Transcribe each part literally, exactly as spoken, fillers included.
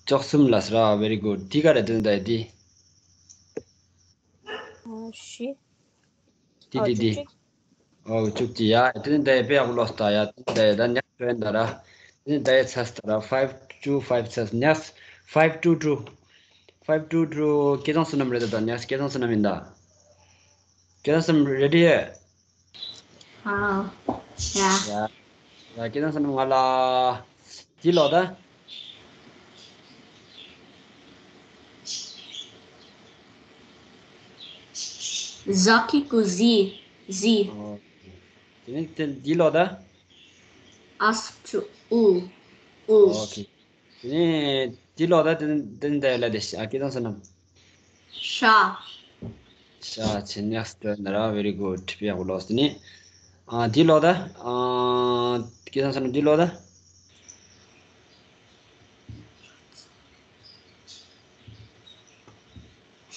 བཅུ་གསུམ་ལ་ཟེར་ར། Very good. དེ་ག་རེ་དེ་ནི་ད་ཡ་དེ། ཨ་ཤི། དེ་ཨ་དེ་དེ། བཅུ་གཅིག་ཨོ་བཅུ་གཅིག་ཡ། དེ་ནི་ད་ཡ་དཔེ་ཡག་པོ་ལོས་ད་ཡ། དེ་ནི་ད་ཡ་ད་next་ཡིན་ད་ར། དེ་ནི་ད་ཡ་ཚར་ད་ར། five two five ཚར། next five two two. Five two two. སྐལ་བཟང་བསོད་ནམས་རེད་ད། next སྐལ་བཟང་བསོད་ནམས་ཡིན་ད། སྐལ་བཟང་བསོད་ནམས་ready ཡེ། ཨ། ཡ། ཡ། ཡ། སྐལ་བཟང་བསོད་ནམས་ང་ལ་དེ་ཀློག་ད། ཟ་གི་གུ་ཟི། ཟི། ཨོ། དེ་ནས་དེ་དེ་ཀློག་ད། ཨ་སུ་ཨུ། ཨུ། ཨོ་ཁེ། དེ་ནས་དེ་ཀློག་ད། དེ་དེ་འདི་ལ་དེ་ཤ། སྐལ་བཟང་བསོད་ནམས། ཤ། ཤ་ཆེ། next་འདི་ར། very good. དཔེ་ཡག་པོ་ལོས། དེ་ནས་ཨ་དེ་ཀློག་ད། ཨ་སྐལ་བཟང་བསོད་ནམས་དེ་ཀློག་ད།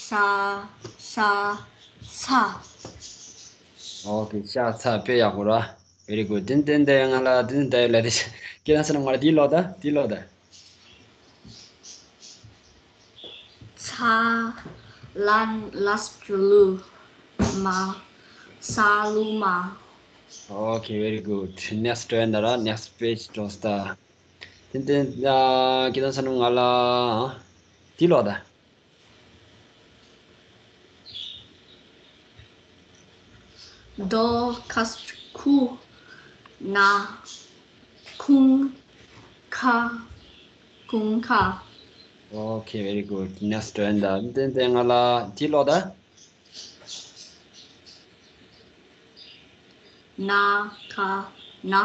ཤ། ཤ། ཚ། ཨོ་ཁེ། ཤ་ཚ། དཔེ་ཡག་པོ་ར། very good. དེ་དེ་འདི་ང་ལ་དེ་འདི་ལ་དེ་ཤ། སྐལ་བཟང་བསོད་ནམས་ང་ལ་དེ་ཀློག་ད། དེ་ཀློག་ད། ཚ། ལན། ལས་ཀྱི་ལུ། མ། ས་ལུ་མ། ཨོ་ཁེ། very good. next་འགྲོ་ཡིན་ད་ར། next page་འགྲོ་ད། དེ་དེ་ཨ་སྐལ་བཟང་བསོད་ནམས་ང་ལ་དེ་ཀློག་ད། དོ་ཁ་ཁུ། ན། ཁུང་ཁ། ཁུང་ཁ། ཨོ་ཁེ། very good. next་འགྲོ་ཡིན་ད། དེ་དེ་ང་ལ་དེ་ཀློག་ད། ན་ཁ་ནག།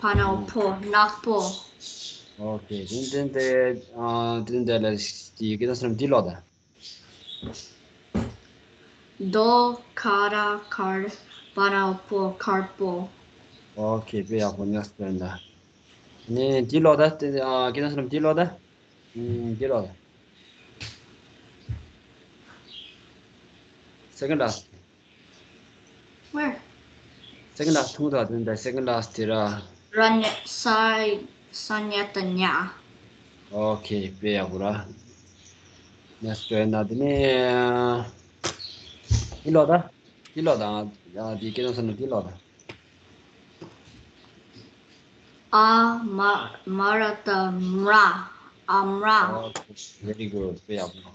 བ་ན་བོ། ནག་པོ། ཨོ་ཁེ། དེ་དེ་དེ་ཨ་དེ་དེ་ལ་དེ་སྐལ་བཟང་བསོད་ནམས་དེ་ཀློག་ད། དོ་ཁ་ར་དཀར། བ་ན་བོ། དཀར་པོ། ཨོ་ཁེ། དཔེ་ཡག་པོ། next་འགྲོ་ཡིན་ད། ནས་དེ་ཀློག་ད། དེ་ཨ་སྐལ་བཟང་བསོད་ནམས་དེ་ཀློག་ད། ཨུམ། དེ་ཀློག་ད། second last། Where? second last་མཐོང་ད། དེ་འདི་second last་དེ་ར། ར་ཉ་ས། ས་ཉ་ད་ཉ། ཨོ་ཁེ། དཔེ་ཡག་པོ་ར། next་འགྲོ་ཡིན་ད། དེ་ནས་དེ་ཀློག་ད། དེ་ཀློག་ད། ཨ་དེ་སྐལ་བཟང་བསོད་ནམས་དེ་ཀློག་ད། ཨ་མ། མ་ར་ཏ་མྲ། ཨ་མྲ། ཨོ་ཁེ། very good. དཔེ་ཡག་པོ།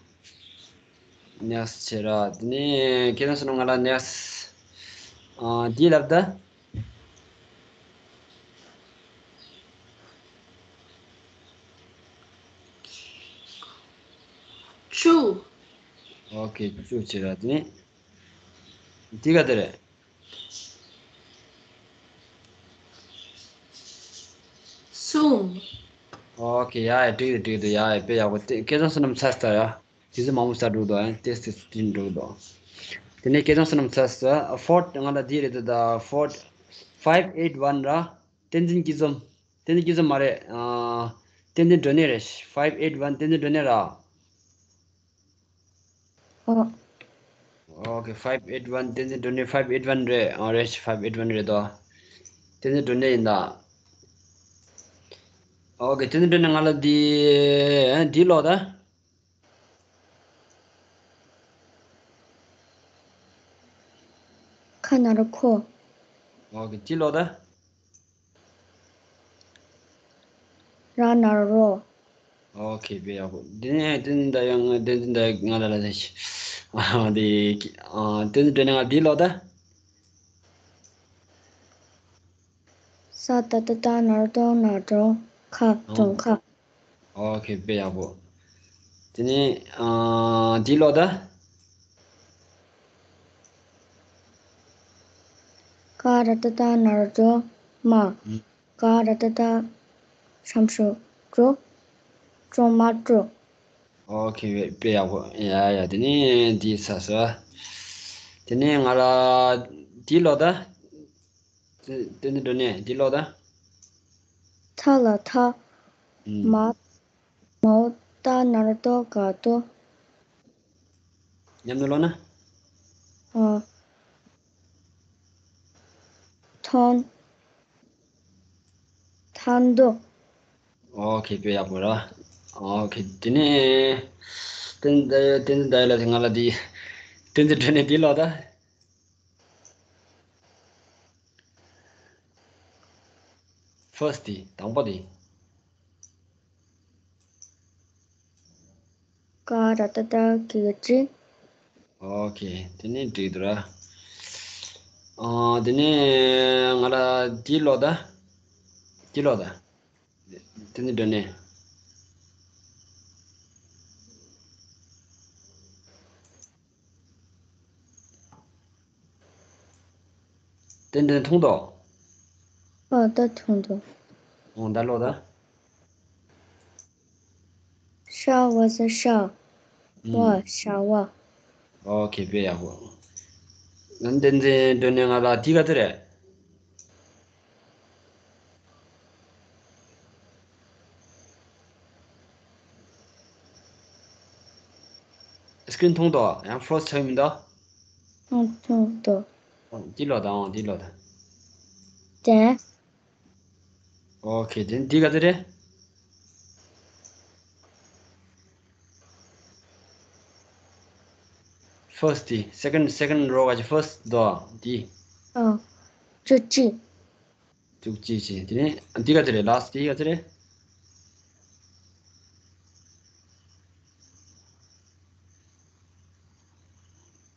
next་བྱེད་ར། དེ་ནས་སྐལ་བཟང་བསོད་ནམས་ང་ལ་next་ཨ་འདི་ལབ་ད། བཅུ། ཨོ་ཁེ། བཅུ་བྱེད་ར། དེ་ནས་འདི་ག་དེ་རེད། གསུམ། ཨོ་ཁེ། ཡ་ཡ། འགྲིག་འདུག་འགྲིག་འདུག་ཡ་ཡ། དཔེ་ཡག་པོ། དེ་སྐལ་བཟང་བསོད་ནམས་ཚར་ཚར་ཡ། དེ་ཚོ་མང་པོ་ཚར་འགྲོ་འདུག་ཨ། ཏེས་ཏེས་ཏིན་འགྲོ་འདུག་དེ་ནས་སྐལ་བཟང་བསོད་ནམས་ཚར་ཚར། ཕོར་ང་ལ་འདི་རེད་འདུག་ད། ཕོར། five eight one་ར། བསྟན་འཛིན་སྐྱིད་འཛོམས། བསྟན་འཛིན་སྐྱིད་འཛོམས་མ་རེད། ཨ། བསྟན་འཛིན་སྒྲོན་གནས་རེད། five eight one་བསྟན་འཛིན་སྒྲོན་གནས་ར། ཨོ། ཨོ་ཁེ། five eight one་བསྟན་འཛིན་སྒྲོན་གནས། five eight one་རེད། ཨ་རེད། five eight one་རེད་དོ། བསྟན་འཛིན་སྒྲོན་གནས་ཡིན་ད། ཨོ་ཁེ། བསྟན་འཛིན་སྒྲོན་གནས་ང་ལ་འདི། འདི་ཀློག་ད། ཁ་ན་རོ་ཁོ། ཨོ་ཁེ། འདི་ཀློག་ད། ར་ན་རོ། ཨོ་ཁེ། དཔེ་ཡག་པོ། འདི་ནས་བསྟན་འཛིན་ད་ཡང་བསྟན་འཛིན་ད་ང་ལ་ལ་ལ་ཞིག་ཨ་འདི། ཨ་བསྟན་འཛིན་སྒྲོན་གནས་ང་འདི་ཀློག་ད། ས་ད་བཏགས་སྡ་ན་རོ་བཏགས་སྡོ་ན་རོ་སྡོང་། ཁ། སྡོང་ཁ། ཨོ་ཁེ། དཔེ་ཡག་པོ། དེ་ནས་ཨ་འདི་ཀློག་ད། ཀ་ར་བཏགས་སྐ་ན་རོ་སྐ། མ། ཨུམ། ཀ་ར་བཏགས་སྐ་ཤ་འམ་ཤུ་ཀ་སྐྲ། སྐྲ་མ་སྐྲོ། ཨོ་ཁེ། དཔེ་ཡག་པོ། ཡ་ཡ། དེ་ནས་འདི་ཚར་སོང་། དེ་ནས་ང་ལ་འདི་ཀློག་ད། དེ་དེ་ནས་སྒྲོན་གནས་འདི་ཀློག་ད། ཐ་ལ་ཐ། ཨུམ། མ། མའོ་བཏགས་མ་ན་རོ་མདོ་ག་མདོ། མཉམ་དུ་ཀློག་ན། ཨ། མཐོ། མཐའ་མདོ། ཨོ་ཁེ། དཔེ་ཡག་པོ་ར། ཨོ་ཁེ། དེ་ནས་བསྟན་བསྟན་འཛིན་ཟླ་བའི་ལགས་ང་ལ་དེ། བསྟན་འཛིན་སྒྲོན་ནས་དེ་ལོག་ད། ཕར་སི་ཊི་དེ་དང་པོ་དེ། ཀ་ར་ཏ་ཏ་གི་ག་ཅི། ཨོ་ཁེ། དེ་ནས་འགྲིག་འདུག་ར། ཨ། དེ་ནས་ང་ལ་དེ་ལོག་ད། དེ་ལོག་ད། དེ་ནས་སྒྲོན་ནས། དེ་འདྲ་མཐོང་དོ། ཨ། ད་མཐོང་དོ། འོང་ད་ལོག་ད། ཤ་བ་ཟ་ཤ། ཨུམ། བ་ཤ་བ། ཨོ་ཁེ། དཔེ་ཡག་པོ། ང་བསྟན་འཛིན་སྒྲོན་ནས་ང་ལ་དེ་ག་ཚོད་རེད། སི་ཀི་རིན་མཐོང་དོ། ཡང་ཕོ་རོ་སི་ཆགས་མི་འདུག་ཨང་། མཐོང་དོ། ཨང་། འདི་ལོག་དང་། ཨང་། འདི་ལོག་དང་། དེ། ཨོ་ཁེ། དེ་འདི་ག་ཚོད་རེད། ཕར་སི་ཊི་དེ། སེ་ཀེན་ཌི། སེ་ཀེན་ཌི་རོ་ག་ཅི། ཕར་སི་ཊི་དོ། འདི། ཨང་། བཅུ་གཅིག་བཅུ་གཅིག་བྱས། དེ་ནས་འདི་ག་ཚོད་རེད། ལཱ་སི་ཊི་དེ་ག་ཚོད་རེད།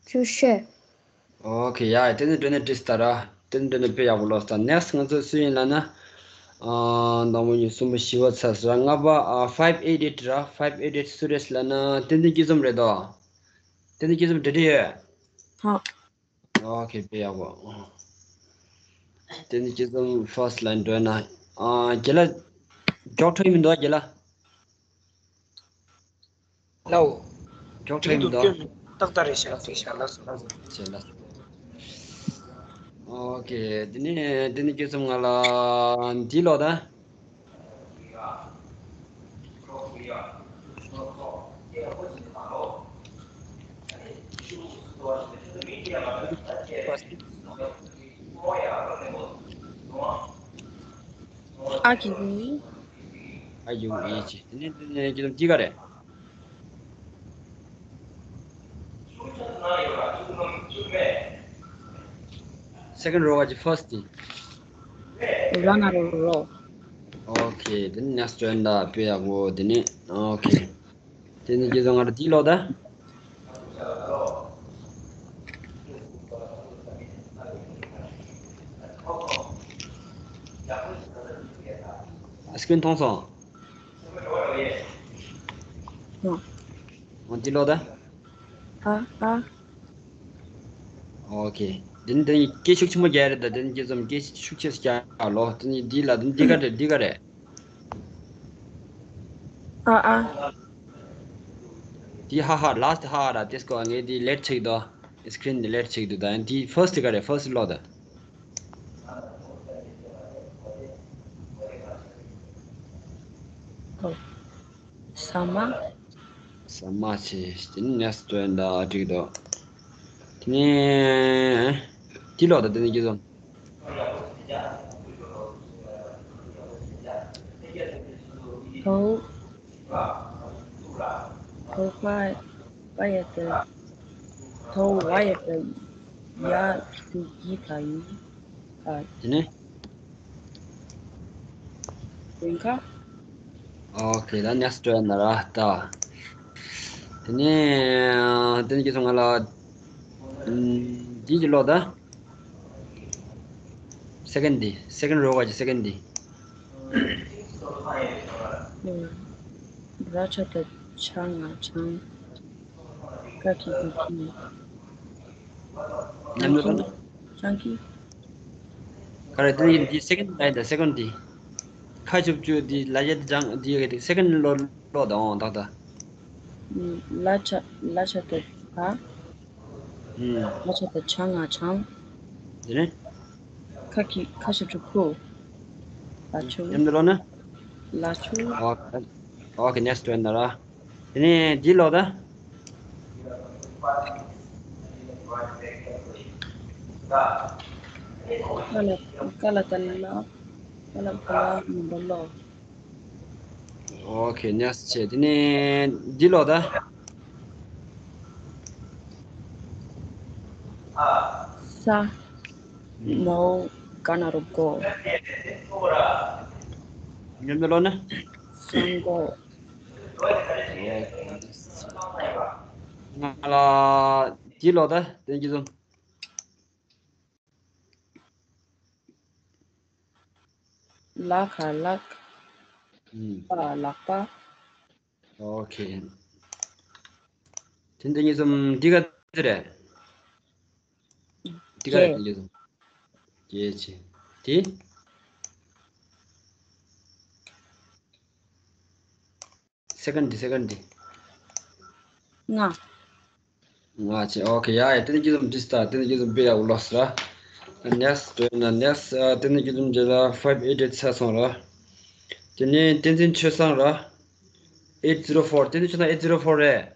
བཅུ་བཞི། ཨོ་ཁེ། ཡ། དེ་ནས་སྒྲོན་ནས་བྲིས་ད་ར། དེ་ནས་སྒྲོན་ནས་དཔེ་ཡག་པོ་ལོག་ད། ནེག་སི་ཊི་ང་ཚོ་སུ་ཡིན་ལབ་ན། ཨ། དང་པོ་གཉིས་གསུམ་པོ་བཞི་པ་ཚར་སོང་། ལྔ་པ། ཨ། ཕའིབ་ཨེཊ་ཨེཊ་ར། ཕའིབ་ཨེཊ་ཨེཊ་སུ་རེད་ལབ་ན། བསྟན་འཛིན་སྐྱིད་འཛོམས་རེད་དོ། བསྟན་འཛིན་སྐྱིད་འཛོམས་འབྲི་འདོད་ཡོད། ཧ། ཨོ་ཁེ། དཔེ་ཡག་པོ། དེ་ནས་སྐྱིད་འཛོམས་ཕར་སི་ཊི་ལ་འགྲོ་ན། ཨ། རྒན་ལགས། མགྱོགས་འཕྲོད་ཡིན་མི་འདུག་རྒན་ལགས། ལའོ། མགྱོགས་འཕྲོད་ཡིན་མི་འདུག་ཏག་ཏག་རེད་ཤག་ཅིག་ཤག་ལགས་སོ། ལགས་སོ། ལགས་སོ། ཨོ་ཁེ། དེ་ནས་དེ་ནས་སྐྱིད་འཛོམས་ང་ལ་འདི་ལོག་ད། ཨ་གི་གུ་ཨི། ཨ་གི་གུ་ཨི་ཅི། དེ་ནས་དེ་ནས་སྐྱིད་འཛོམས་འདི་ག་རེད། སེ་ཀེན་ཌི་རོ་ག་ཅི། ཕར་སི་ཊི་དེ། ར་ན་རོ་རོ། ཨོ་ཁེ། དེ་ནས་ནེག་སི་ཊི་སྒྲོན་ད། དཔེ་ཡག་པོ། དེ་ནས་ཨོ་ཁེ། དེ་ནས་སྐྱིད་འཛོམས་ང་ལ་འདི་ལོག་ད། ཨ། སི་ཀི་རིན་མཐོང་སོང་། ཨ། འོ་འདི་ལོག་ད། ཨ། ཨ། ཨོ་ཁེ། དེ་ནི་དེ་ནི་སྐད་ཤུགས་ཆེན་པོ་རྒྱག་རེད་ད། དེ་ནི་སྐྱིད་འཛོམས་སྐད་ཤུགས་ཆེ་རྒྱག་ལོ། དེ་ནི་འདི་ལ་དེ་ནི་འདི་ག་རེད། འདི་ག་རེད། ཨ། ཨ། འདི་ཧ་ཧ། ལཱ་སི་ཊི་ཧ་ཧ་ར། དེ་སྐོར་ངས་འདི་ལེཊ་ཆེག་དོ། སི་ཀི་རིན་འདི་ལེཊ་ཆེག་དོ། ད་འདི་ཕར་སི་ཊི་ག་རེད། ཕར་སི་ཊི་ལོག་ད། ཨོ། ཟ་མ། ཟ་མ་བྱས། དེ་ནས་ནེག་སི་ཊི་སྒྲོན་ད། འགྲིག་འདུག་དེ་ནས་འདི་ལོག་ད། དེ་ནས་སྐྱིད་འཛོམས། དོ། དོ་ཝ་ཡ་ཏ། དོ་ཝ་ཡ་ཏ། ཡ་ཏུ་གི་ད་ཡུ། ཨ། དེ་ནས། དེ་ཁ། ཨོ་ཁེ། ད་ནེག་སི་ཊི་སྒྲོན་ད་ར་ད། དེ་ནས་དེ་ནས་སྐྱིད་འཛོམས་ང་ལ། ཨམ། འདི་གི་ལོག་ད། སེ་ཀེན་ཌི་འདི། སེ་ཀེན་ཌི་རོ་ག་ཅི། སེ་ཀེན་ཌི་འདི། ཨུམ། ར་ཆ་ཏ་ཆ་ང་ཆང་། ཀ་གི་གུ་ཀི། མཉམ་དུ་ལོག་ན། ཆང་གི། ག་རེ། དེ་ཡིན། འདི་སེ་ཀེན་ཌི་ལ་ཡིན་ད། སེ་ཀེན་ཌི་འདི། ཁ་ཆུབ་ཆུ་འདི་ལ་ཡ་འདི་ཅང་འདི་ཡ་གི་སེ་ཀེན་ཌི་ལོག་ལོག་ད། འོང་ད་ད། ལ་ཆ་ལ་ཆ་ཏ་ལ། ཨུམ། ལ་ཆ་ཏ་ཆ་ང་ཆང་། དེ་ནས། ཁ་གི་ཁ་ཆུབ་ཆུ་ཁུ། ལ་ཆུ། མཉམ་དུ་ལོག་ན། ལ་ཆུ། ཨོ། ཨོ་ཁེ། ནེག་སི་ཊི་སྒྲོན་ད་ར། དེ་ནས་འདི་ལོག་ད། ཀ་ལ་ཀ་ལ་ཏ་ལ། ཀ་ལ་ཏ་ལ་ནམ་བར་ལོག་ཨོ་ཁེ། ཉེས་ཆེ། དེ་ནས་འདི་ལོ་ད། ས། མོ། ག་ན་རོ་གོ། ཉམས་ལོ་ན། སང་གོ། ང་ལ་འདི་ལོ་ད། དེ་གི་ཙམ། ལ་ཁ་ལག་ཨུམ། པ་ལག་པ། ཨོ་ཁེ། དེ་འདི་གཉིས་ཙམ་འདི་ག་དེ་རེད། འདི་ག་རེད། གེ། དེ་གཉིས་ཙམ། གེ་ཆེ། དེ། སེ་ཀན་ཌི། སེ་ཀན་ཌི། ང་། ང་ཆེ། ཨོ་ཁེ། ཡ་ཡ། དེ་ནས་ཀྱི་ཙམ་འདྲི་ས། དེ་ནས་ཀྱི་ཙམ་དཔེ་ཡག་པོ་ལོས་ར། ནེགསི་ཊི་ཡིན་ན་ནེགསི་ཊི། དེ་ནས་ཀྱི་ཙམ་རྗེས་ལ་ཕའིབ་ཨེཊ་ཨེཊ་ཚར་སོང་ར། དེ་ནས་བསྟན་འཛིན་ཆོས་བཟང་ར། ཨེཊ་ཛི་རོ་ཕོར། བསྟན་འཛིན་ཆོས་བཟང་ཨེཊ་ཛི་རོ་ཕོར་རེད།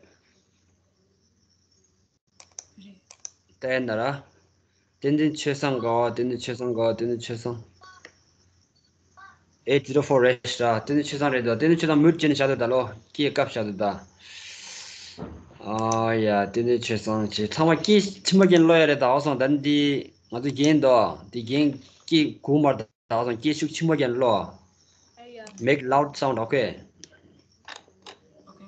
ལྟ་ཡ་ན་ར། བསྟན་འཛིན་ཆོས་བཟང་དགའ་བ། བསྟན་འཛིན་ཆོས་བཟང་དགའ་བ། བསྟན་འཛིན་ཆོས་བཟང་། ཨེཊ་ཛི་རོ་ཕོར་རེད་ཤག་བསྟན་འཛིན་ཆོས་བཟང་རེད་འདུག་བསྟན་འཛིན་ཆོས་བཟང་མུཊ་བྱས་ནས་བཞག་འདུག་ད་ལོ། སྐད་བཀབ་བཞག་འདུག་ད། ཨ་ཡ། བསྟན་འཛིན་ཆོས་བཟང་ཆེ། ཚང་མ་སྐད་ཆེན་པོ་རྒྱག་ནས་ཀློག་ཡ་རེད། ད་འོ་སོང་། ད་འདི་ང་ཚོ་རྒན་འདུག་འདི་རྒན་སྐད་གོ་མ་རེད། ད་འོ་སོང་། སྐད་ཤུགས་ཆེན་པོ་རྒྱག་ནས་ཀློག Make loud sound, okay?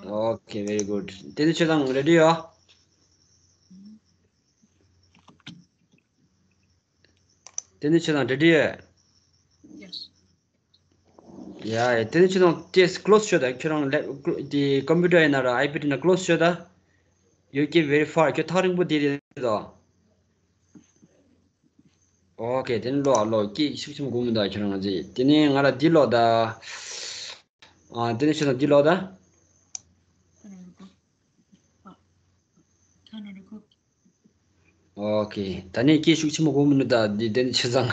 Okay, very good. བསྟན་འཛིན་ཆོས་བཟང་རེ་ཌི་ཡོད། བསྟན་འཛིན་ཆོས་བཟང་རེ་ཌི་ཡོད། Yes. ཡ་ཡ། བསྟན་འཛིན་ཆོས་བཟང་ཏེས་ཀློ་སི་ཤོད་ད། ཁྱོད་རང་ལེབ་ཀློ་དེ་ཀམ་པུ་ཊར་ཡིན་ན་ར་ཨའི་པེཌ་ཡིན་ན་ཀློ་སི་ཤོད་ད། You keep very far. ཁྱོད་ཐག་རིང་པོ་དེ་རེད་དོ། ཨོ་ཁེ། དེ་ནས་ཀློག་ཨ་ཀློག་སྐད་ཤུགས་ཆེན་པོ་གོ་མི་འདུག་ཁྱོད་རང་ཚོས། དེ་ནས་ང་ལ་འདི་ཀློག་ད། ཨ། བསྟན་འཛིན་ཆོས་བཟང་འདི་ཀློག་ད། ཨོ་ཁེ། ད་ནས་སྐད་ཤུགས་ཆེན་པོ་གོ་མི་འདུག་ད་འདི་བསྟན་འཛིན་ཆོས་བཟང་།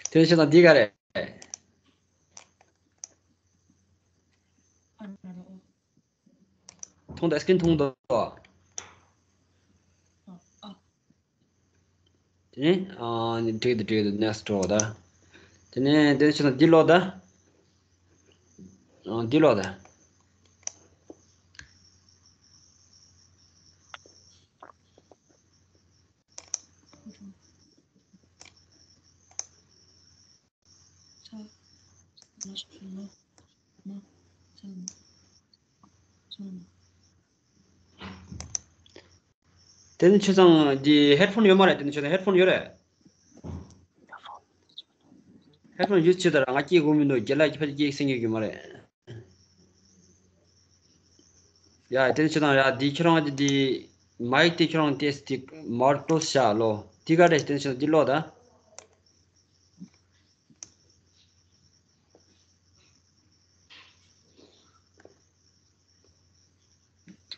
བསྟན་འཛིན་ཆོས་བཟང་འདི་ག་རེད། མཐོང་ད། སི་ཀི་རིན་མཐོང་ད། དེ་ནས་ཨ་ནི་འགྲིག་འདུག་འགྲིག་འདུག་ནེགསི་ཊི་འགྲོ་ད། དེ་ནས་དེ་ནས་ཆོས་བཟང་འདི་ཀློག་ད། ཨ། འདི་ཀློག་ད། དེ་ནས་ཆོས་བཟང་འདི་ཧེཌ་ཕོན་ཡོད་མ་རེད། དེ་ནས་ཆོས་བཟང་ཧེཌ་ཕོན་ཡོད་རེད། ཧེཌ་ཕོན་ཡུ་སི་བྱེད་ད་ར། ང་སྐད་གོ་མི་འདུག་རྒན་ལགས་ཀྱིས་ཕར་སྐད་གསན་གྱི་ཡོད་མ་རེད། ཡ། དེ་ནས་ཆོས་བཟང་ཡ། འདི་ཁྱོད་རང་འདི་འདི་མའིག་དེ་ཁྱོད་རང་ཏེས་ཏེ་མར་ཀློ་སི་བཞག་ལོ། འདི་ག་རེད། དེ་ནས་ཆོས་བཟང་འདི་ཀློག་ད།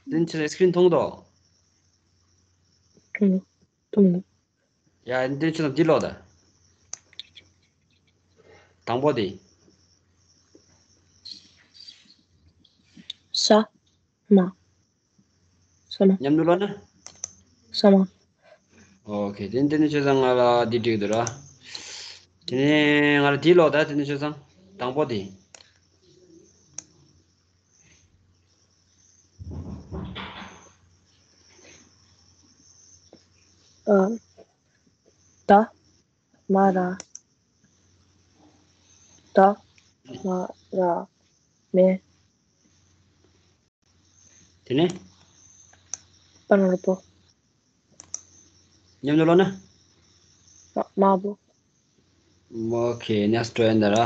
དེ་ནས་ཆོས་བཟང་སི་ཀི་རིན་མཐོང་དོ། མཐོང་། མཐོང་། ཡ། དེ་ནས་ཆོས་བཟང་འདི་ཀློག་ད། དང་པོ་དེ། ས། མ། ས་མ། མཉམ་དུ་ཀློག་ན། ས་མ། ཨོ་ཁེ། དེ་ནས་དེ་ནས་ཆོས་བཟང་ང་ལ་འདི་འགྲིག་འདུག་ར། དེ་ནས་ང་ལ་འདི་ཀློག་ད། དེ་ནས་ཆོས་བཟང་དང་པོ་དེ། ཨ། ད། མ་ར། ད། མ་ར། མེ། དེ་ནས། པ་ན་རོ་པོ། མཉམ་དུ་ཀློག་ན། མ། མ་བུ། ཨོ་ཁེ། ནེགསི་ཊི་འགྲོ་ཡིན་ད་ར།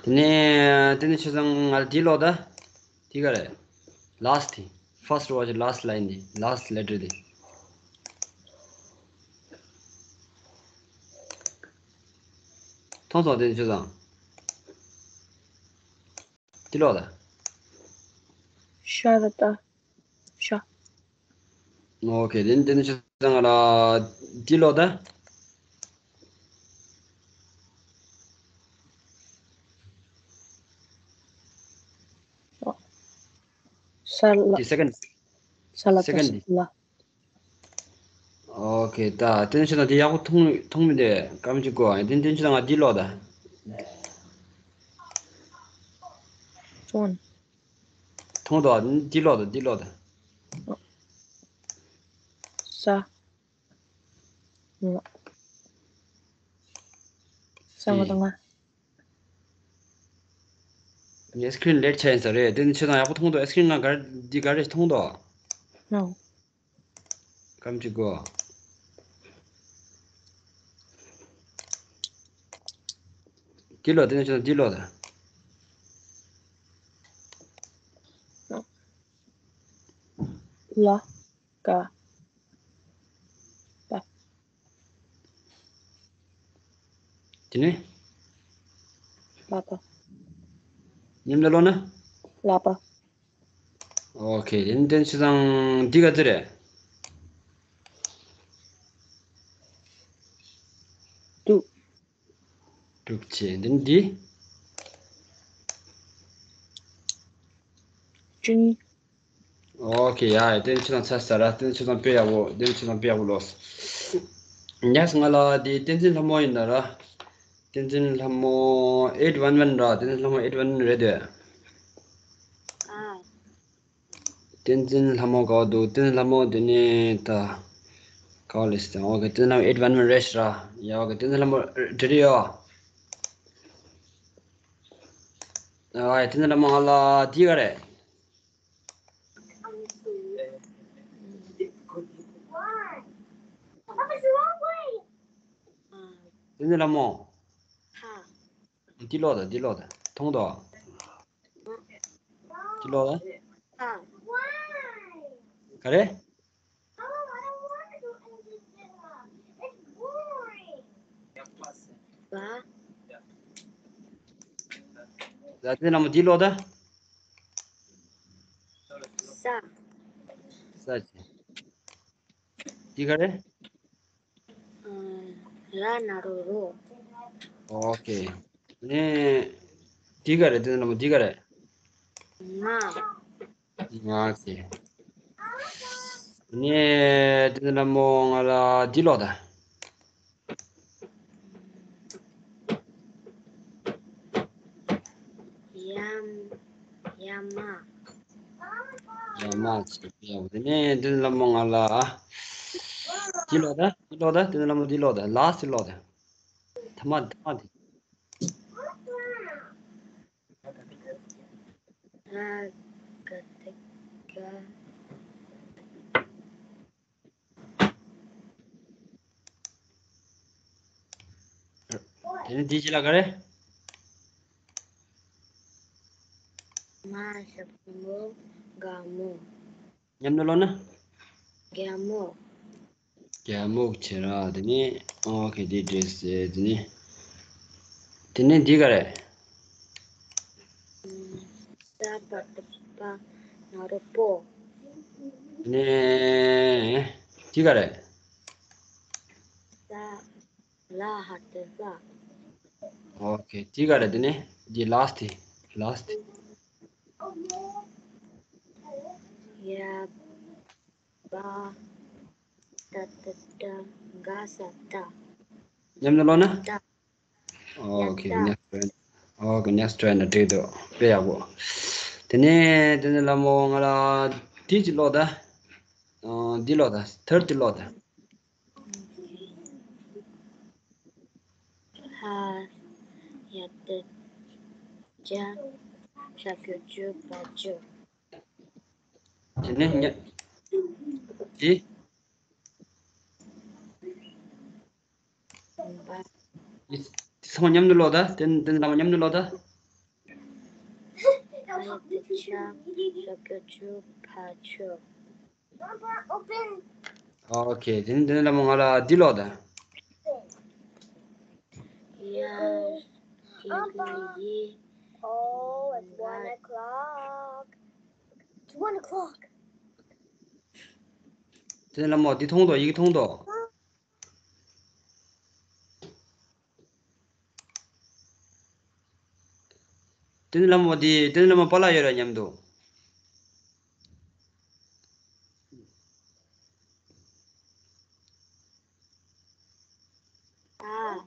དེ་ནས་དེ་ནས་ཆོས་བཟང་ང་ལ་འདི་ཀློག་ད། འདི་ག་རེད། ལཱསི་ཊི་དེ། ཕར་སི་ཊི་ཝརཌ་ལཱསི་ཊི་ལའིན་དེ། ལཱསི་ཊི་ལེ་ཊར་དེ། མཐོང་སོང་། དེ་ནས་ཆོས་བཟང་། འདི་ཀློག་ད། ཤ་ར་ཏ། ཤ། ཨོ་ཁེ། དེ་ནས་དེ་ནས་ཆོས་བཟང་ང་ལ་འདི་ཀློག་ད། ས་ལ། དེ་སེ་ཀན་ཌི། ས་ལ་སེ་ཀན་ཌི། ཏ་ས་ལ། ཨོ་ཁེ། ད་དེ་ནས་ཆོས་བཟང་འདི་ཡག་པོ་མཐོང་མཐོང་མི་འདུག་སྐར་མ་གཅིག་གོ། དེ་ནས་དེ་ནས་ཆོས་བཟང་ང་འདི་ཀློག་ད། ཅོན། མཐོང་དོ། འདི་ཀློག་དང་འདི་ཀློག་དང་། ས། ལ། ས་ང་དང་ང་། ངས་སི་ཀི་རིན་ལེཊ་ཆགས་ཡིན་ས་རེད། དེ་ནི་ཁྱོད་རང་ཡག་པོ་མཐོང་དོ། ཨེ་སི་ཀི་རིན་ང་ག་རེ་འདི་ག་རེ་མཐོང་དོ། ནོ། སྐམ་གཅིག་གོ། འདི་ཀློག་དེ་ནས་ཁྱོད་འདི་ཀློག་དང་། ལ། ཀ། པ། དེ་ནས། ལ་པ། མཉམ་དུ་ཀློག་ན། ལ་པ། ཨོ་ཁེ། དེ་ནས་དེ་ནས་ཁྱོད་རང་འདི་ག་ཚོད་རེད། དྲུག་དྲུག་བྱས། འདི་ནི་འདི། བཅུ་གཉིས། ཨོ་ཁེ། ཡ་ཡ། དེ་ནི་ཁྱོད་རང་ཚར་ས་ར། དེ་ནི་ཁྱོད་རང་དཔེ་ཡག་པོ། དེ་ནི་ཁྱོད་རང་དཔེ་ཡག་པོ་ལོས། ཉག་ང་ལ་དེ་བསྟན་འཛིན་ལྷ་མོ་ཡིན་ན་ར། བསྟན་འཛིན་ལྷ་མོ་eight one one ར། བསྟན་འཛིན་ལྷ་མོ་eight one one རེད་དེ། ཨ། བསྟན་འཛིན་ལྷ་མོ་ག་བ་འདུག་བསྟན་འཛིན་ལྷ་མོ་དེ་ནས་ད་ག་བ་ལས་སི་ཏང་། ཨོ་ཁེ། བསྟན་འཛིན་ལྷ་མོ་eight one one རེད་ཤག་ར། ཡ་ཨོ་ཁེ། བསྟན་འཛིན་ལྷ་མོ་འགྲིག་རེད་ཡོ། ཨ་ཡ། བསྟན་འཛིན་ལྷ་མོ་ང་ལ་འདི་ག་རེད། བསྟན་འཛིན་ལྷ་མོ། འདི་ཀློག་དང་འདི་ཀློག་དང་། མཐོང་དོ། འདི་ཀློག་དང་། ག་རེ། ད་དེ་ནང་མ་འདི་ཀློག་དང་། ས། ས་ཆེ། འདི་ག་རེ། ཨ། ར་ན་རོ་རོ། ཨོ་ཁེ། ནས་འདི་ག་རེ། དེ་ནང་མ་འདི་ག་རེ། ང་། ང་ཁེ། ནས་དེ་ནང་མ་ང་ལ་འདི་ཀློག་དང་། ཡ་མ། ཡ་མ། ཡ་མ་ཆེ་ཡ། དེ་ནས་དེ་ནས་ལྷ་མོ་ང་ལ། འདི་ཀློག་དང་། འདི་ཀློག་དང་། དེ་ནས་ལྷ་མོ་འདི་ཀློག་དང་། ལ་སི་ཀློག་དང་། ཐ་མ་ཐ་མ་དེ། ཨ་ག་ཏི་ག། དེ་ནས་འདི་ཅི་ལ་ག་རེ། མ་ཞབས་ཀྱུ་མོ། དགའ་མོ། མཉམ་དུ་ཀློག་ན། རྒྱ་མོ། རྒྱ་མོ་ཆེ་ར། དེ་ནས་ཨོ་ཁེ། འདི་འགྲིག་སེ། དེ་ནས་དེ་ནས་འདི་ག་རེ། ས་པ་ཏ་པ་ན་རོ་པོ། དེ་ནས་འདི་ག་རེ། ས། ལ་ཧ་ཏ་ལྷ། ཨོ་ཁེ། འདི་ག་རེ། དེ་ནས་འདི་ལ་སི་ཏི། ལ་སི་ཏི། ཡ་བ་ཏ་ཏ་ཏ་ག་ས་ཏ། མཉམ་དུ་ཀློག་ན། ཏ། ཨོ་ཁེ། ཡ་ཏ། ཉག་ཊ་རའི་ན། ཨོ་ཁེ། ཉག་ཊ་རའི་ན་འགྲིག་འདུག་དཔེ་ཡག་པོ། དེ་ནས་དེ་ནས་ལྷ་མོ་ང་ལ་འདི་ཅིག་ཀློག་དང་། ཨ། འདི་ཀློག་དང་། ཐར་ཌི་ཀློག་དང་། ཧ། ཡ་ཏ་ཇ། ཞབས་ཀྱུ་ཇུ། བ་ཇོ། དེ་ནས་ཉ། འདི། བ། འདི་ཚང་མ་མཉམ་དུ་ཀློག་དང་། དེ་དེ་ཚང་མ་མཉམ་དུ་ཀློག་དང་། ཨ་ཡ་ཏ་ཇ། ཞབས་ཀྱུ་ཇུ། བ་ཇོ། ཨོ་ཁེ། དེ་ནས་དེ་ནས་ལྷ་མོ་ང་ལ་འདི་ཀློག་དང་། ཡ་ཞིག་ཡི། Oh, it's one o'clock. It's one o'clock. དེ་ནས་ལྷ་མོ་འདི་མཐོང་དོ། ཡི་གེ་མཐོང་དོ། དེ་ནས་ལྷ་མོ་དེ། དེ་ནས་ལྷ་མོ་པཱ་ལགས་ཡོད་ར་མཉམ་དུ། ཨ།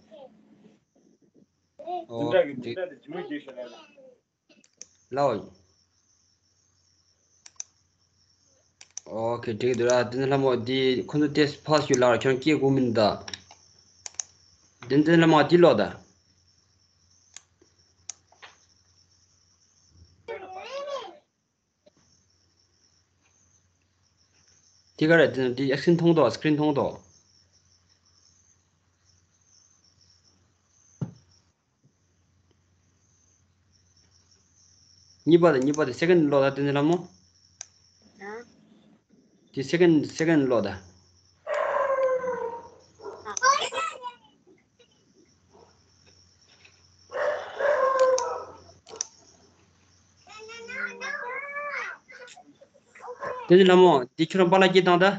ཨོ་དེ། ལའོ། ཨོ་ཁེ། འགྲིག་འདུག་ར། དེ་ནས་ལྷ་མོ་འདི་ཁོ་ཚོ་ཏེས་ཕ་སི་ཞུ་ལ་ཁྱོད་སྐྱེ་དགོས་མིན་ད། དེ་ནས་ལྷ་མོ་འདི་ལོག་ད། དེ་ག་རེད། དེ་ནས་འདི་ཨེག་སི་མཐོང་དོ། སི་ཀི་རིན་མཐོང་དོ། གཉིས་པ་དང་གཉིས་པ་དེ་སེ་ཀེན་ལོག་ད། དེ་ནས་ལྷ་མོ། ཨ། དེ་སེ་ཀེན་སེ་ཀེན་ལོག་ད། དེ་ནས་ལྷ་མོ་དེ་ཁྱོད་རང་པཱ་ལགས་སྐད་བཏང་ད། ཨ།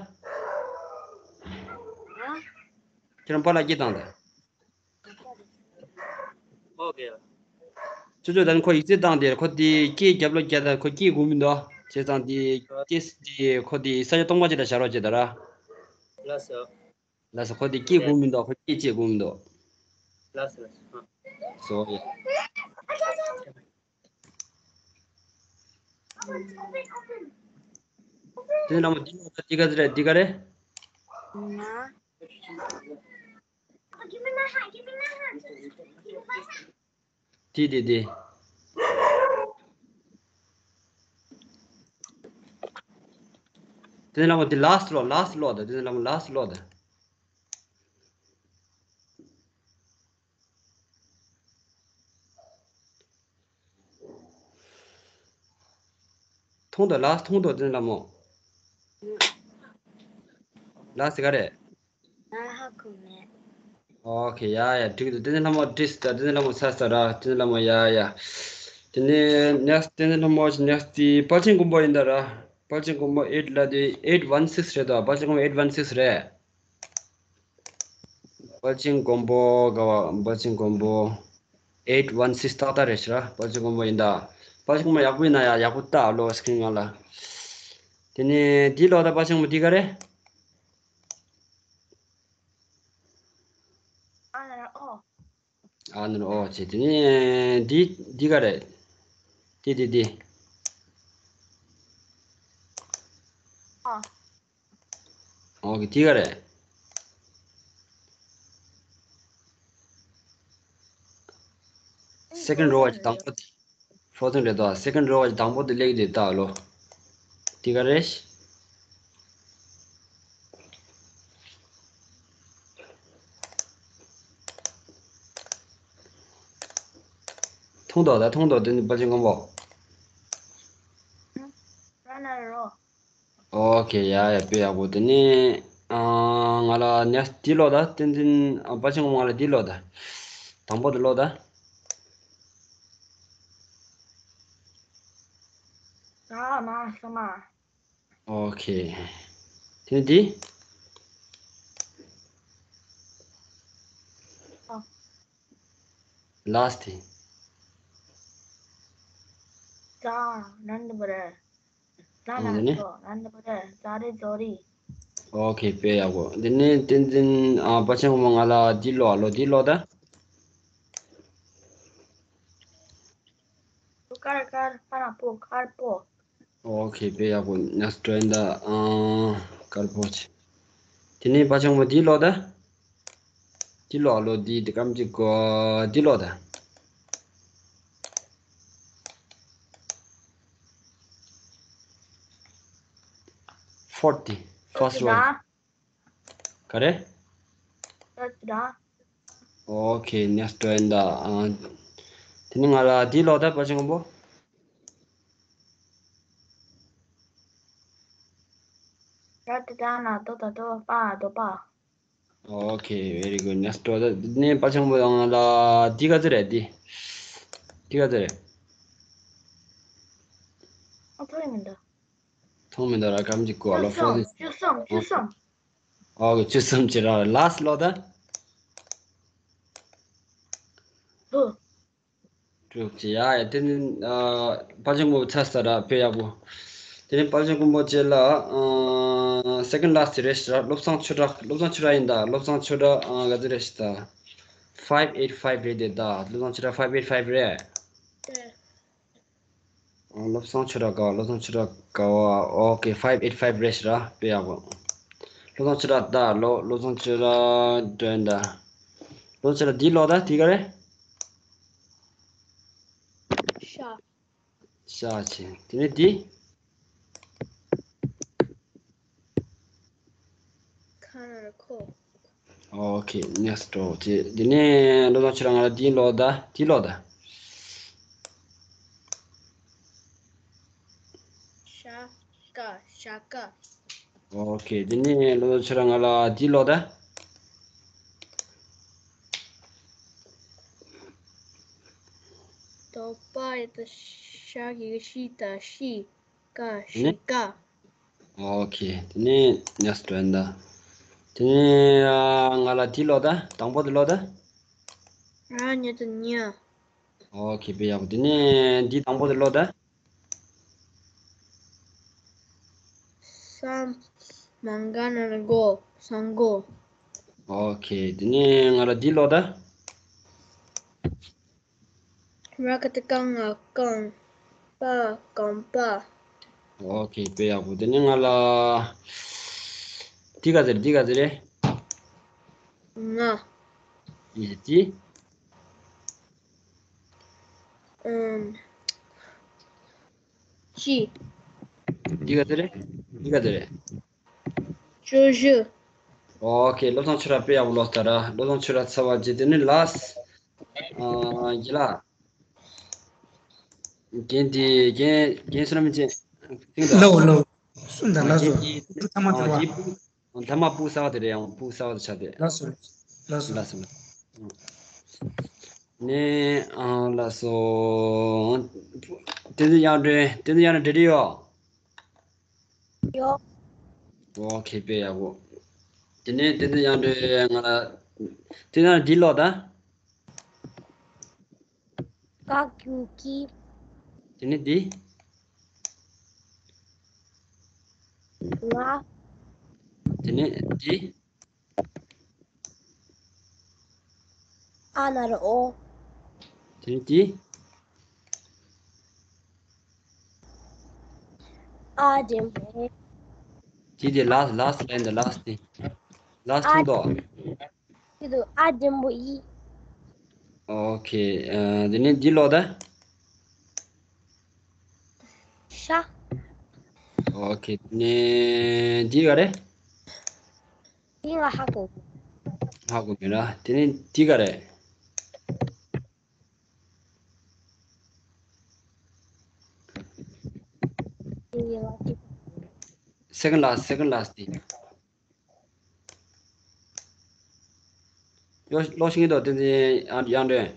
ཁྱོད་རང་པཱ་ལགས་སྐད་བཏང་ད། ཨོ་ཁེ། ཅོ་ཅོ་ད་ནི་ཁོ་ཡིག་ཚད་བཏང་སྟེ་ཁོ་དེ་སྐད་རྒྱབ་ལོག་རྒྱག་ད། ཁོ་སྐད་གོ་མི་འདུག་བྱས་ཙང་དེ་ཏེས་དེ་ཁོ་དེ་ས་ཆ་སྟོང་པ་ཅིག་ལ་བཞག་རོགས་བྱེད་ད་ར། ལགས་སོ། ལགས་སོ། ཁོ་དེ་སྐད་གོ་མི་འདུག་ཁོ་སྐད་ཅིག་གོ་མི་འདུག་ལགས་སོ་ལགས་སོ། ཨ། སོ་ཡ། དེ་ནས་ལྷ་མོ་འདི་ལོག་ད། འདི་ག་ཚོད་རེད། འདི་ག་རེད། ང་དེ་དེ་དེ། དེ་ནས་ལྷ་མོ་དེ་ལ་སི་ཊི་ལོག་ལ་སི་ཊི་ལོག་ད། དེ་ནས་ལྷ་མོ་ལ་སི་ཊི་ལོག་ད། མཐོང་དོ། ལ་སི་ཊི་མཐོང་དོ། དེ་ནས་ལྷ་མོ། ལ་སི་ཊི་ག་རེད། ང་ཧ་གོ་མེད། ཨོ་ཁེ། ཡ་ཡ། འགྲིག་འདུག་དེ་ནས་ལྷ་མོ་འགྲིག་སོང་ད། དེ་ནས་ལྷ་མོ་ཚར་སོང་ར། དེ་ནས་ལྷ་མོ། ཡ་ཡ། དེ་ནས་ནེག་སི་ཊི། དེ་ནས་ལྷ་མོ་ནེག་སི་ཊི་དེ་དཔལ་ཆེན་མགོན་པོ་ཡིན་ད་ར། དཔལ་ཆེན་མགོན་པོ་ཨེཊ་ལ་དེ་ཨེཊ་ཝན་སིགས་རེད་དོ། དཔལ་ཆེན་མགོན་པོ་ཨེཊ་ཝན་སིགས་རེད། དཔལ་ཆེན་མགོན་པོ་ག་བ། དཔལ་ཆེན་མགོན་པོ་ཨེཊ་ཝན་སིགས་ཏག་ཏག་རེད་ཤག་ར། དཔལ་ཆེན་མགོན་པོ་ཡིན་ད། དཔལ་ཆེན་མགོན་པོ་ཡག་པོ་ཡིན་ན་ཡ། ཡག་པོ་ལྟ་ཨ་ལོ་སི་ཀི་རིན་སྒང་ལ། དེ་ནས་འདི་ལོག་ད། དཔལ་ཆེན་མགོན་པོ་འདི་ག་རེད། ཨ་ན་རོ་ཨོ། ཨ་ན་རོ་ཨོ་བྱས། དེ་ནས་འདི་འདི་ག་རེད། འདི་འདི་འདི། ཨ། ཨོ་ཁེ། འདི་ག་རེད། སེ་ཀེན་རོ་བ་གི་དང་པོ་དེ། ཧྥོ་ཊིན་རེད་དོ། སེ་ཀེན་རོ་བ་གི་དང་པོ་དེ་སླེབས་ཀྱི་འདུག་ལྟ་ཨ་ལོ། འདི་ག་རེད། མཐོང་དོ་ད། མཐོང་དོ། དེ་ནི་དཔལ་ཆེན་མགོན་པོ། ཨ་ན་རོ། ཨོ་ཁེ། ཡ་ཡ། དཔེ་ཡག་པོ། དེ་ནས་ཨ། ང་ལ་ནེག་སི་ཊི་འདི་ལོག་ད། བསྟན་འཛིན། ཨ། དཔལ་ཆེན་མགོན་པོ་ང་ལ་འདི་ལོག་ད། དང་པོ་དེ་ལོག་ད། ཨ་མ་ས་མ། ཨོ་ཁེ། དེ་ནས་འདི། ཨ། ལ་སི་ཊི། ཙ་ནན་དི་བ་ར། ཙ་ཨ། ན་དེ་ནས། ཙོ་ནན་དི་བ་ར། ཙ་རེ་ཙོ་རི། ཨོ་ཁེ། དཔེ་ཡག་པོ། དེ་ནས་བསྟན་འཛིན། ཨ། དཔལ་ཆེན་མགོན་པོ་ང་ལ་འདི་ལོག་ཨ་ལོ། འདི་ལོག་ད། དཀར་དཀར་དཀར་པོ་དཀར་པོ། ཨོ་ཁེ། དཔེ་ཡག་པོ། ནེག་སི་ཊི་འགྲོ་ཡིན་ད། ཨ། དཀར་པོ་ཆེ། དེ་ནས་དཔལ་ཆེན་མགོན་པོ་འདི་ལོག་ད། འདི་ལོག་ཨ་ལོ། འདི་འདི་སྐམ་གཅིག་གོ། འདི་ལོག་ད། ཕོར་ཊི། ཕར་སི་ཊི་རོ། ག་རེ། ཨོ་ཁེ། ནེག་སི་ཊི་འགྲོ་ཡིན་ད། ཨ། དེ་ནས་ང་ལ་འདི་ལོག་ད། དཔལ་ཆེན་མགོན་པོ། ད་ད་ད་ན་དོ་ད་དོ་པ་དོ་པ། ཨོ་ཁེ། very good. ནེག་སི་ཊི་འགྲོ་ད། དེ་ནས་དཔལ་ཆེན་མགོན་པོ་ང་ལ་འདི་ག་ཚོད་རེད། འདི། འདི་ག་ཚོད་རེད། ཨ། ཐོ་ཡི་མི་འདུག་མཐོང་མི་འདུག་ར། སྐམ་གཅིག་གོ་ཨ་ལོ། ཕོར་ཊི། བཅུ་གསུམ། བཅུ་གསུམ། ཨོ་ཁེ། བཅུ་གསུམ་བྱས་ར། ལ་སི་ཊི་ལོག་ད། ཧུ། དྲུག་བྱས། ཡ་ཡ། དེ་ནི། ཨ། དཔལ་ཆེན་མགོན་པོ་ཚར་སོང་ར། དཔེ་ཡག་པོ། དེ་ནི་དཔལ་ཆེན་མགོན་པོ་རྗེས་ལ། ཨ། སེ་ཀེན་ལ་སི་ཊི་རེད་ཤག་ར། བློ་བཟང་ཆོས་གྲགས། བློ་བཟང་ཆོས་གྲགས་ཡིན་ད། བློ་བཟང་ཆོས་གྲགས། ཨ། ག་ཚོད་རེད་ཤག་ད། ཕའིབ་ཨེཊ་ཕའིབ་རེད་དེ་ད། བློ་བཟང་ཆོས་གྲགས་ཕའིབ་ཨེཊ་ཕའིབ་རེད། ཨེ། བློ་བཟང་ཆོས་གྲགས་དགའ་བ། བློ་བཟང་ཆོས་གྲགས་དགའ་བ། ཨོ་ཁེ། ཕའིབ་ཨེཊ་ཕའིབ་རེད་ཤག་ར། དཔེ་ཡག་པོ། བློ་བཟང་ཆོས་གྲགས་ད་ལོ། བློ་བཟང་ཆོས་གྲགས་འདྲ་ཡིན་ད། བློ་བཟང་ཆོས་གྲགས་འདི་ལོག་ད། འདི་ག་རེད། ཤ། ཤ་ཆེ། དེ་ནས་འདི། ཁ་ནར་ཁོ། ཨོ་ཁེ། ནེག་སི་ཊི་འགྲོ་བྱེད། དེ་ནས་བློ་བཟང་ཆོས་གྲགས་ང་ལ་འདི་ལོག་ད། འདི་ལོག་ད། ཤ་ཀ། ཤ་ཀ། ཨོ་ཁེ། དེ་ནས་བློ་བཟང་ཆོས་གྲགས་ང་ལ་འདི་ལོག་ད། དོ་པ་ཡ་ད་ཤ་གི་ཤི་ད་ཤི། ཀ། ཤི་ཀ། ཨོ་ཁེ། དེ་ནས་ནེག་སི་ཊི་འགྲོ་ཡིན་ད། དེ་ནས་ང་ལ་འདི་ལོག་ད། དང་པོ་དེ་ལོག་ད། ར་ཉ་ད་ཉ། ཨོ་ཁེ། དཔེ་ཡག་པོ། དེ་ནས་འདི་དང་པོ་དེ་ལོག་ད། ས་མ་ག་ན་རོ་སྒོ། སྔོ། ཨོ་ཁེ། དེ་ནས་ང་ལ་འདི་ལོག་ད། ར་ག་བཏགས་རྐང་། རྐང་། པ། རྐང་པ། ཨོ་ཁེ། དཔེ་ཡག་པོ། དེ་ནས་ང་ལ་འདི་ག་ཟེར། འདི་ག་ཟེར་རེད། ང་། ཡེ་ཅི། ཨམ། ཅི། འདི་ག་ཟེར་རེད། འདི་ག་ཟེར་རེད། ཅོ་ཞུ། ཨོ་ཁེ། བློ་བཟང་ཆོས་གྲགས་དཔེ་ཡག་པོ་ལོག་ད་ར། བློ་བཟང་ཆོས་གྲགས་ཚར་བ་བྱས། དེ་ནས་ལ་སི། ཨ། ཡི་ལ། རྒན་དེ། རྒན། རྒན་བསོད་ནམས་ཅན། ཐིང་ད། ལའོ་ལའོ། སུ་འདྲ་ལ་སོ། རྒན་དེ། ཐ་མ་ཨ། དེ་བ། རྒན་ཐ་མ་སྤུ་གསར་བ་དེ་རེད། ཡང་སྤུ་གསར་བ་དེ་ཆགས་ཏེ། ལ་སོ། ལ་སོ། ལ་སོ། ནས་ཨ་ལ་སོ། བསྟན་འཛིན་དབྱངས་སྒྲོན། བསྟན་འཛིན་དབྱངས་སྒྲོན་འགྲིག་ཡོད། ཡོད། ཨོ་ཁེ། དཔེ་ཡག་པོ། དེ་ནས་བསྟན་འཛིན་དབྱངས་སྒྲོན་ང་ལ། དེ་ན་འདི་ལོག་ད། ཀ་ཀྱུ་ཀི། དེ་ནས་འདི། ང་། དེ་ནས་འདི། ཨ་ན་རོ་ཨོ། དེ་ནས་འདི། ཨ་འགྲེང་བུ། དེ་དེ་ལ་སི་ལ་སི་ལན་ད། ལ་སི་དེ། ལ་སི་ཨ་མཐོང་དོ། དེ་དུ་ཨ་འགྲེང་བུ་ཨི། ཨོ་ཁེ། ཨ། དེ་ནས་འདི་ལོག་ད། ཤ། ཨོ་ཁེ། དེ་ནས་འདི་ག་རེད། འདི་ང་ཧ་གོ། ཧ་གོ་མེད་ར། དེ་ནས་འདི་ག་རེད། འདི་ང་ཅི། སེ་ཀན་ལ་སི། སེ་ཀན་ལ་སི་དེ། ལོ་ལོ་ཤིང་དོ། དེ་དེ་ཨ་ཡང་དྲན།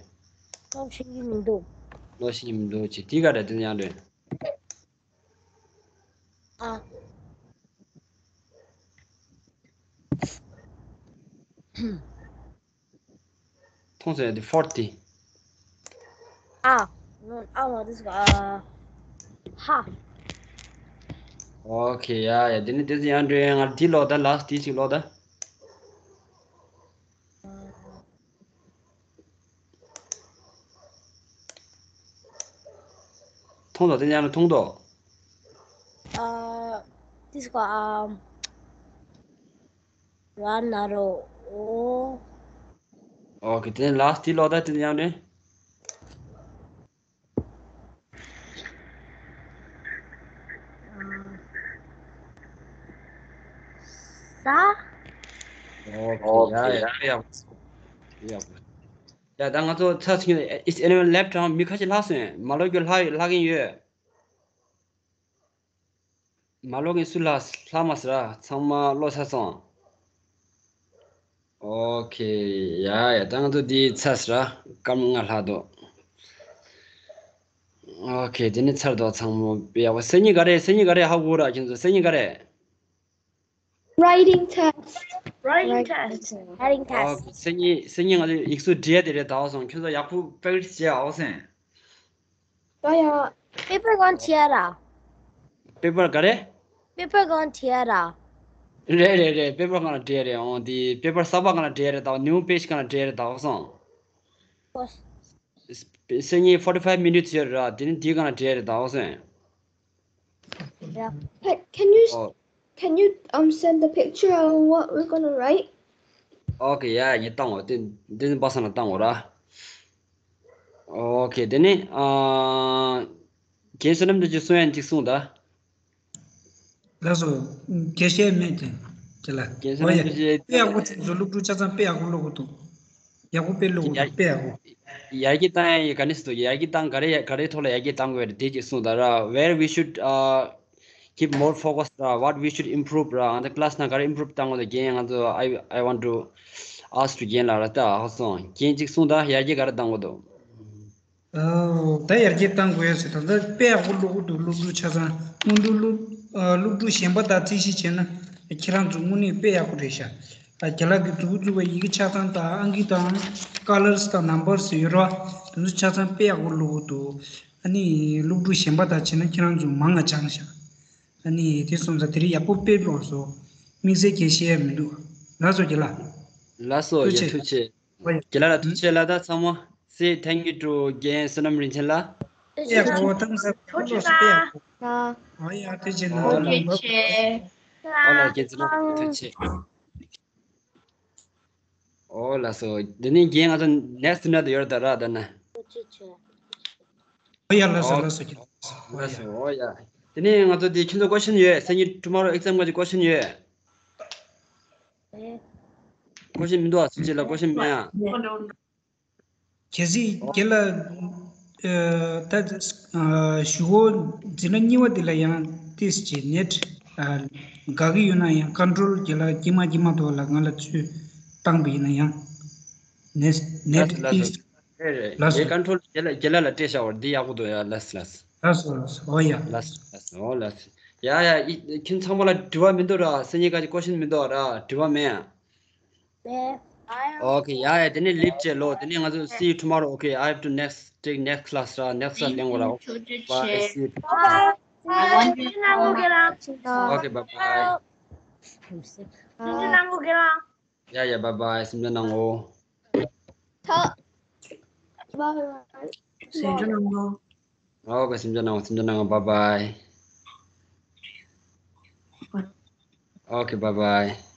ལོ་ཤིང་གི་མི་འདུག་ལོ་ཤིང་མི་འདུག་ཅི། དེ་ག་རེད། དེ་ཡང་དྲན། ཨ། མཐོང་ཟེར་དེ་ཕོར་ཊི། ཨ། ནོ། ཨ་མ་དུས་ཨ། ཧ། ཨོ་ཁེ། ཡ་ཡ། དེ་ནི་དེ་ཚོ་ཡང་འགྲོ་ཡ། ང་དེ་ལོག་ད། ལ་སི་དེ་ཞིག་ལོག་ད། མཐོང་དོ། དེ་ཡང་མཐོང་དོ། ཨ། དུས་ཨ། ར་ན་རོ་ཨོ། ཨོ་ཁེ། དེ་ནས་ལ་སི་དེ་ལོག་ད། དེ་ཡང་ནི། ས། ཨོ་ཁེ། ཡ་ཡ་ཡ། ཡ། ཡ། ད་ང་ཚོ་ཚར་ཚིག། Is anyone left? མི་ཁ་ཤས་ལྷག་སོང་། མ་ལོག་རྒྱུ་ལྷག་ལྷག་གིན་ཡོད། མ་ལོག་མཁན་སུ་ལ་ལྷག་མ་སོང་ར། ཚང་མ་ལོག་ཚར་སོང་། ཨོ་ཁེ། ཡ་ཡ། ད་ང་ཚོ་འདི་ཚར་སོང་ར། སྐར་མ་ལྔ་ལྷག་འདུག་ཨོ་ཁེ། དེ་ནི་ཚར་འདུག་ཚང་མ། ཡག་པོ། སང་ཉིན་ག་རེ། སང་ཉིན་ག་རེ་ཧ་གོ་ར། ཁྱེད་ཚོ་སང་ཉིན་ག་རེ། Writing test. Writing test. Writing test. ཨོ་ཁེ། སང་ཉིན། སང་ཉིན་ང་ཚོ་ཡིག་གཟུགས་འབྲི་ཡ་དེ་རེད། ད་བ་སོང་། ཁྱོད་ཚོ་ཡག་པོ་པེ་རེག་ཊི་སི་བྱེད་ཨོ་སེ། ད་ཡ། པེ་པར་གང་བྲིས་ཡ་ར། པེ་པར་ག་རེ། པེ་པར་གང་བྲིས་ཡ་ར། རེད་རེད་རེད། པེ་པར་གང་ལ་བྲིས་ཡ་རེད། ཨོ་དེ་པེ་པར་གསར་པ་གང་ལ་བྲིས་ཡ་རེད། ད་བ་ནིའུ་པེ་ཇི་གང་ལ་བྲིས་ཡ་རེད། ད་བ་སོང་། ཨོ། སང་ཉིན་forty five minutes ཡོད་ར། དེ་ནི་དེའི་སྒང་ལ་བྲིས་རེད་ད། ཨོ་སོང་། Yeah. Hey, can you ཨོ། can you um send the picture of what we're gonna write? Okay, yeah, ངས་བཏང་བ་དེ་དེ་ནི་པ་སངས་ལ་བཏང་བ་ར། Okay, དེ་ནི་ཨ་རྒན་བསོད་ནམས་དེ་ཅིག་གསུང་ཡ་ཅིག་གསུང་ད། ལགས་སོ། དགེ་བཤེས་མེད་དེ། དེ་ལ། རྒན་བསོད་ཨོ་ཡ། ནམས་དེ་ཅིག་དཔེ་ཡག་པོ་བྱུང་སོང་། སློབ་ཕྲུག་ཆ་ཚང་དཔེ་ཡག་པོ་ཀློག་གི་འདུག་ཡག་པོ་དཔེ་ཀློག་གི་འདུག་དཔེ་ཡག་པོ། ཡར་རྒྱས་བཏང་ཡ་ཡི་ག་ནས་སུ་ཡར་རྒྱས་བཏང་ག་རེ་ག་རེ་ཐོག་ལ་ཡར་རྒྱས་བཏང་དགོས་རེད་དེ་ཅིག་གསུངས་དང་ར། Where we should uh, keep more focus ར། What we should improve ར། ང་ཚོ་class ནང་ག་རེ་improve བཏང་དགོས་དང་རྒན། ང་ཚོ་I I want to ask to རྒན་ལགས་ར། ད་ཧ་སོང་རྒན་ཅིག་གསུངས་དང་ཡར་རྒྱས་ག་རེ་བཏང་དགོས་འདུག་ཨོ། ད་ཡར་རྒྱས་བཏང་དགོས་ཡ་ཟེར། ད་ལྟ་དཔེ་ཡག་པོ་ཀློག་གི་འདུག་སློབ་ཕྲུག་ཆ་ཚང་། སྔོན་འགྲོ་སློབ་ཨ་སློབ་ཕྲུག་གཞན་པ་དང་རྩིས་གཞི་བྱས་ན་ཁྱེད་རང་ཚོ་དངོས་གནས་དཔེ་ཡག་པོ་རེད་ཤག་ཨ་རྒན་ལགས་ཀྱིས་མཛུབ་གུ་བཙུགས་པའི་ཡི་གེ་ཆ་ཚང་དང་ཨང་ཀི་དང་colors དང་numbers ཡོད་ར། དེ་ཚོ་ཆ་ཚང་དཔེ་ཡག་པོ་ཀློག་གི་འདུག་ཨ་ནི་སློབ་ཕྲུག་གཞན་པ་དང་བྱས་ན་ཁྱེད་རང་ཚོ་མང་ང་སྦྱངས་ཤག་ཨ་ནི་དེ་སོང་ཙང་དེ་རིང་ཡག་པོ་དཔེ་ཀློག་སོང་། དམིགས་བསལ་གྱི་བཤད་ཡ་མི་འདུག་ལགས་སོ་རྒན་ལགས། ལགས་སོ། ཐུགས་ཡ། རྗེ་ཆེ། ཐུགས་རྗེ་ཆེ། ཨོ་ཡ། རྒན་ལགས་ལ་ཐུགས་རྗེ་ཆེ་ལགས། ད་ཚང་མ་say thank you to རྒན་བསོད་ནམས་རིན་ཆེན་ལགས། དཔེ་ཡག་པོ་ཐུགས་རྗེ་ཆེ། ཐུགས་རྗེ་ཆེ། ཨོ་ཡ། ཐུགས་རྗེ་ཆེ། ཨོ་ལགས། ཨོ་ལགས། རྒན་བསོད་ནམས་ཐུགས་རྗེ་ཆེ། ཨོ་ལགས་སོ། འདི་ནི་རྒན་ང་ཚོ་next ནང་དུ་ཡོད་ད་ར། ད་ན། ཨོ་ཡ། ལགས་སོ། ལགས་སོ། ལགས་སོ། ཨོ་ཡ། དེ་ནི་ང་ཚོ་དེ་ཁྱེད་ཚོ་question ཡོད། སང་ཉིན་tomorrow exam ག་ཅིག་question ཡོད། question མི་འདུག་ཨ། སུ་ཅི་ལ་question མེད་ཨ། གལ་སྲིད་རྒན་ལགས་ཨ་ད་ཨ་ཞུ་སྒོ་འཛིན་གྲྭ་གཉིས་པ་འདི་ལ་ཡང་ཏིས་ཅི་net ཨ་དགའ་གི་ཡོད་ན་ཡང་control རྒན་ལགས་དཀྱིལ་མ་དཀྱིལ་མ་དུ་ལ་ང་ལ་ཚུར་བཏང་པ་ཡིན་ན་ཡང་net net ལགས་ཏིས། རེད་རེད། ལགས་རྒན་སོ། control རྒན་ལགས་རྒན་ལགས་ལ་སྤྲད་བཞག་པ་འདི་ཡག་པོ་འདུག་ཡ། ལགས་ལགས། ལགས་སོ། ལགས་སོ། ཨོ་ཡ། ལགས་ལགས། ཨོ་ལགས། ཡ་ཡ། ཁྱེད་ཚང་མ་ལ་དྲི་བ་མི་འདུག་ར། སང་ཉིན་ག་ཅིག་question མི་འདུག་ར། དྲི་བ་མེད་ཨ། Okay, yeah, yeah. དེ་ནས་leave བྱེད་ལོ། དེ་ནས་ང་ཚོ see you tomorrow. Okay, I have to next take next class ར། next ལ་གླེང་བ་ར། Bye, see you. Okay, bye bye. Yeah, yeah, bye bye. སེམས་ཅན་ནང་ངོ་། ཐ། Bye bye. སེམས་ཅན་ནང་ངོ་། Okay, སེམས་ཅན་ནང་ངོ། སེམས་ཅན་ནང་ངོ། bye bye. Okay, bye bye.